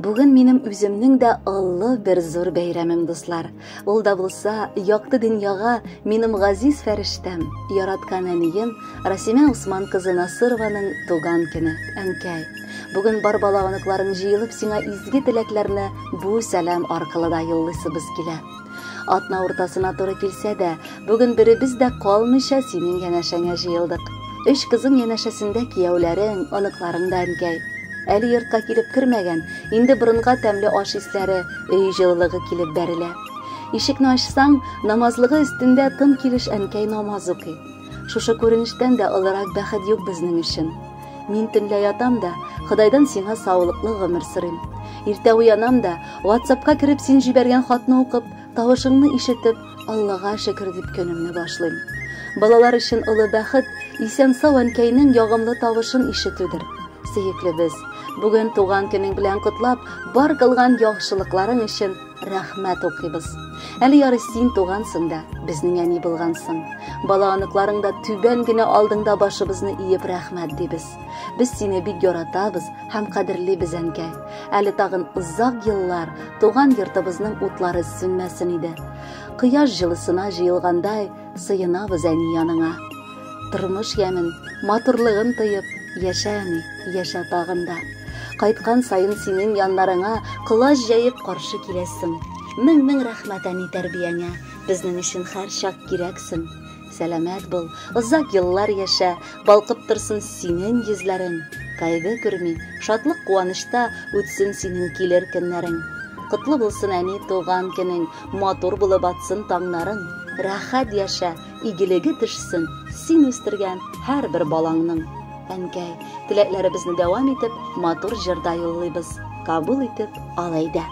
Бүген минем үземнең дә олы бер зур бәйрәмем, дуслар. Ул да булса, якты дөньяга минем газиз фәрештәм, яраткан әнием Расимә Усман кызы Насырованың туган көне. Әнкәй, бүген бар бала оныкларың җыелып сиңа изге теләкләрне бу сәлам аркылы да юллыйсыбыз килә. Атна уртасына туры килсә дә, бүген беребез дә калмыйча синең янәшәңә җыелдык. Өч кызың янәшәсендә кияүләрең, оныкларың да, әнкәй. Әле йортка килеп кермәгән, инде борынга тәмле аш исләре, өй җылылыгы килеп бәрелә. Ишекне ачсаң, намазлыгы өстендә тын килеш әнкәй намаз укый. Шушы күренештән дә олырак бәхет юк безнең өчен. Мин төнлә ятам да, Ходайдан сиңа саулыклы гомер сорыйм. Иртә уянам да, WhatsApp-ка кереп син җибәргән хатны укып, тавышыңны ишетеп, Аллага шөкер дип көнемне башлыйм. Балалар өчен олы бәхет, исән-сау әнкәйнең ягымлы тавышын ишетүдер. Сөеклебез, бүген туган көнең белән котлап, бар кылган яхшылыкларың өчен рәхмәт укыйбыз. Әле ярый син тугансың да, безнең әни булгансың. Бала оныкларың да түбән генә алдыңда башыбызны иеп рәхмәт дибез. Без сине бик яратабыз һәм кадерлибез, әнкәй. Әле тагын озак еллар туган йортыбызның утлары сүнмәсен иде. Кояш җылысына җыелгандай сыенабыз әни яныңа. Тормыш ямен, матурлыгын тоеп, яшә, әни, яшә тагын да. Кайткан саен синең яннарыңа колач җәеп каршы киләсең. Мең-мең рәхмәт әни тәрбияңә, безнең өчен һәрчак кирәксең. Сәламәт бул, озак еллар яшә, балкып торсын синең йөзләрең. Кайгы күрми, шатлык куанычта үтсен синең килер көннәрең. Котлы булсын әни туган көнең, матур булып атсын таңнарың. Рәхәт яшә, игелеге төшсен син үстергән һәрбер балаңның. Әнкәй, теләкләребезне дәвам итеп, матур җырда юллыйбыз. Кабул итеп ал әйдә.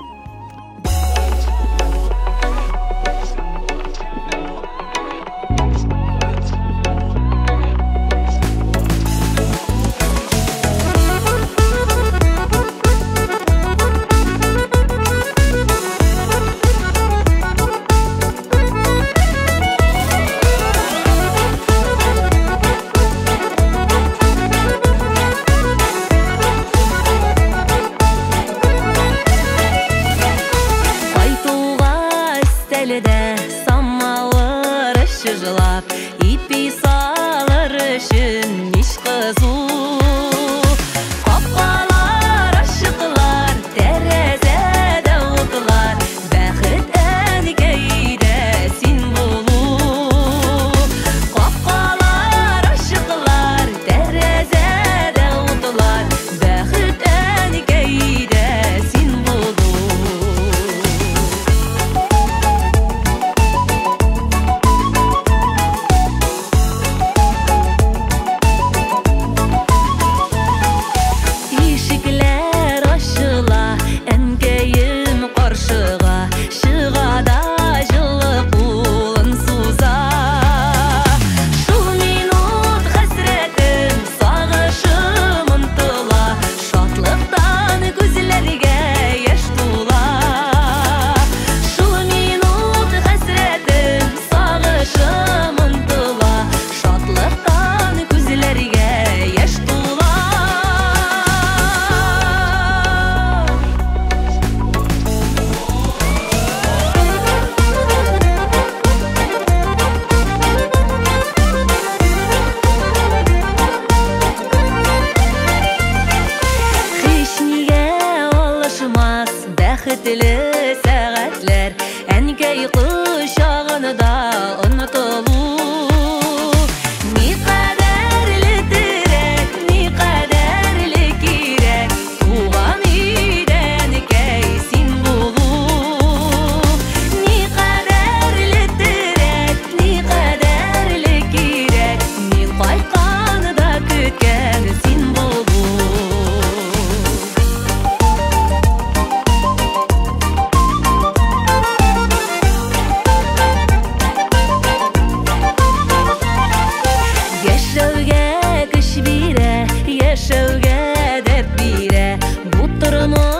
Яшәүгә көч бирә, яшәүгә дәрт бирә бу тормыш.